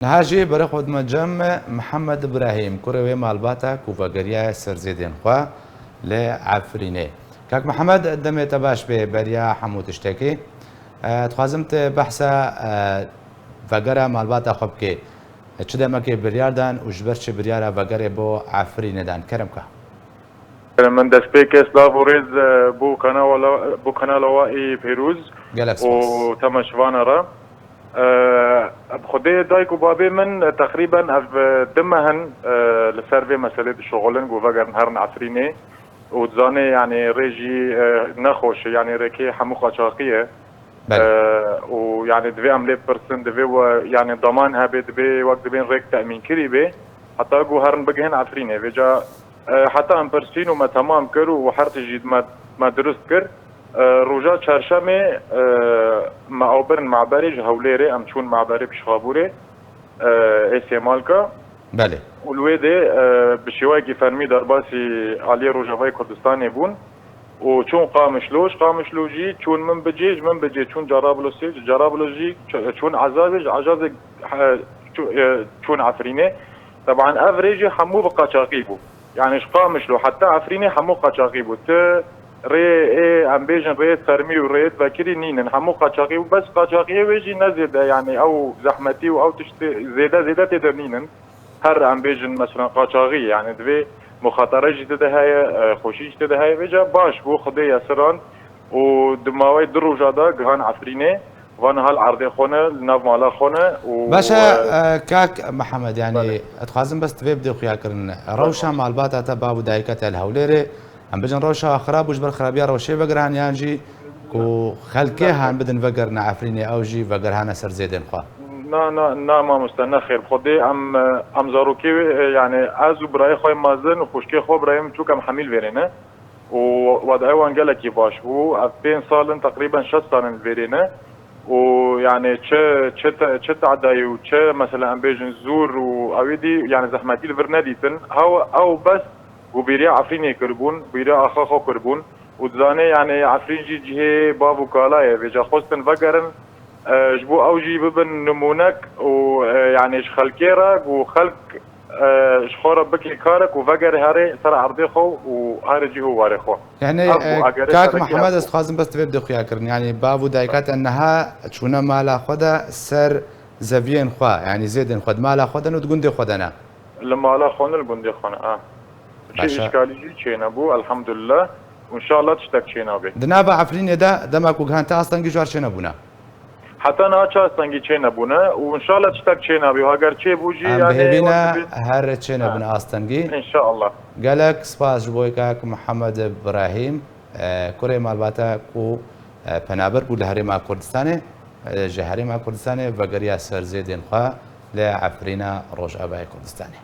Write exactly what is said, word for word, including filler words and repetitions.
Niha jî berê xwe dime cem Mihemed Ibrahîm, kurê wê malbata ku vegeriyaye ser zêdên xwe li Efrînê. Kak Mihemed, demê te baş bê, beriya hemû tiştekî. E, dixwazim tu behsa, e, vegera malbata xwe bikê. Çi demekê biryar dan û ji ber çi biryara vegerê bo Efrînê dan? Kerem ka. Min destpêkê silav û rêz, e, bo kanala, bo kanala we ê pêroz Gelek spas. Û temaşevana re. E, bi xwedê dayik û babê min, e, teqrîben ev, e, du meh in, e, li ser vê meselê dişuxulin ku vegerin herin Efrînê û dizanê, yanî, rê jî, e, nexweş e, yanî, rêkê hemû qaçaxî ye. Belê. E, û, yanî, divê em lê bipirsin, divê we, yanî, daman hebe, divê wek dibên rêk temînkirî bê, heta ku herin bigihin Efrînê. Vêca, e, heta em pirsîn û me temam kir û her tişt jî me, me dirust kir. E, roja çarşemê, e, me ew birin maberê ji Hewlêrê, em çûn maberê Pişxabûrê, e, ê Sêmalka. Belê. Û li wê de, e, bi şêwayekî fermî derbasî aliyê Rojavayê Kurdistanê bûn û çûn Qamişlo, ji Qamişlo jî çûn Minbicê, ji Minbicê çûn Carablosê, ji Carablosê jî ç-, çûn Ezazê, ji Ezazê, he, çû-, e, çûn Efrînê. Teban ev rê jî hemû bi qaçaxî bû. Yanî ji Qamişlo heta Efrînê hemû qaçaxî bû. Ti rê ê, em bêjin, rêyê fermî û rêyê vekirî nînin. Hemû qaçaxî bû. Bes qaçaxiyê wê jî ne zêde, yanî ew zehmetî û ew tiştê zêde, zêde tê de nînin. Her, em bêjin, mesela, qaçaxî, yanî divê muxatare jî tê de heye, e, xweşî jî tê de heye. Vêca baş bû, Xwedê yesirand û di mawê du roja de gihan Efrînê. Van hal erdê xwe ne, li nav mala xwe ne û, Baş e, e, e, kak Mihemed, yanî, Belê. Dixwazim bes divê bidê xuya kirin. Rewşa Tamam. malbata te, bav û dayika te li Hewlêrê, em bijin rewşa xirab û ji ber xirabiya rewşê vegerhan, yan jî ku xelkê Na, han bidin vegerine Efrînê, ew jî vegerhane ser zêdên xwe? Na, na, na, mamoste, ne xêr. Xwedê em, em zarokê wê, e, yanî ez û birayê xwe mezin û xwişkê xwe, birayê min çûk, em hemî li vêrê ne. Û wadayê wan gelekî baş bû. Ev pênc sal in, teqrîben şeş sal in li vêrê ne. Û, yanî, çi, çi te-, çi tadayî û çi, mesela, em bêjin zûr û ewî dî, yanî, zehmetî li vir nedîtin. Hew, ew bes ku bîriya Efrînê kiribûn, bîriya axa xwe kiribûn. Û dizanê, yanî, Efrîn jî cihê bav û kala ye. Vêca xwestin vegerin, e, ji bo ew jî bibin nimûnek û, e, yanî, ji xelkê re, ku xelk e, ji xwe re bike karek û vegere herê ser erdê xwe û herê cih û warê xwe. Yanî, Ev bû e, agere kak sereke Mihemed, ev ez bû. dixwazim bes divê bidê xuya kirin. Yanî, bav û dayika te niha çûne mala xwe de ser zeviyên xwe, yanî zêdên xwe, di mala xwe de ne û di gundê xwe de ne? Li mala xwe ne, li gundê xwe ne, a. Çi Baş e. îşkalî jî çênebû, elhamdulillah. Û înşallah tiştek çênabe. Di nava Efrînê de dema ku gihan te astengî ji war çênebûne? Heta niha çi astengî çênebûne û înşallah tiştek çênabî. Heger çêbû jî, Em yanî, bihêvî ne wek dibê her çênebûne Ha. astengî. Înşallah. Gelek spas ji bo kak Mihemed Ibrahîm, e, kurê malbata ku, e, penaber bû li Herêma Kurdistanê, e, ji Herêma Kurdistanê vegeriya ser zêdên xwe li Efrîna Rojavayê Kurdistanê.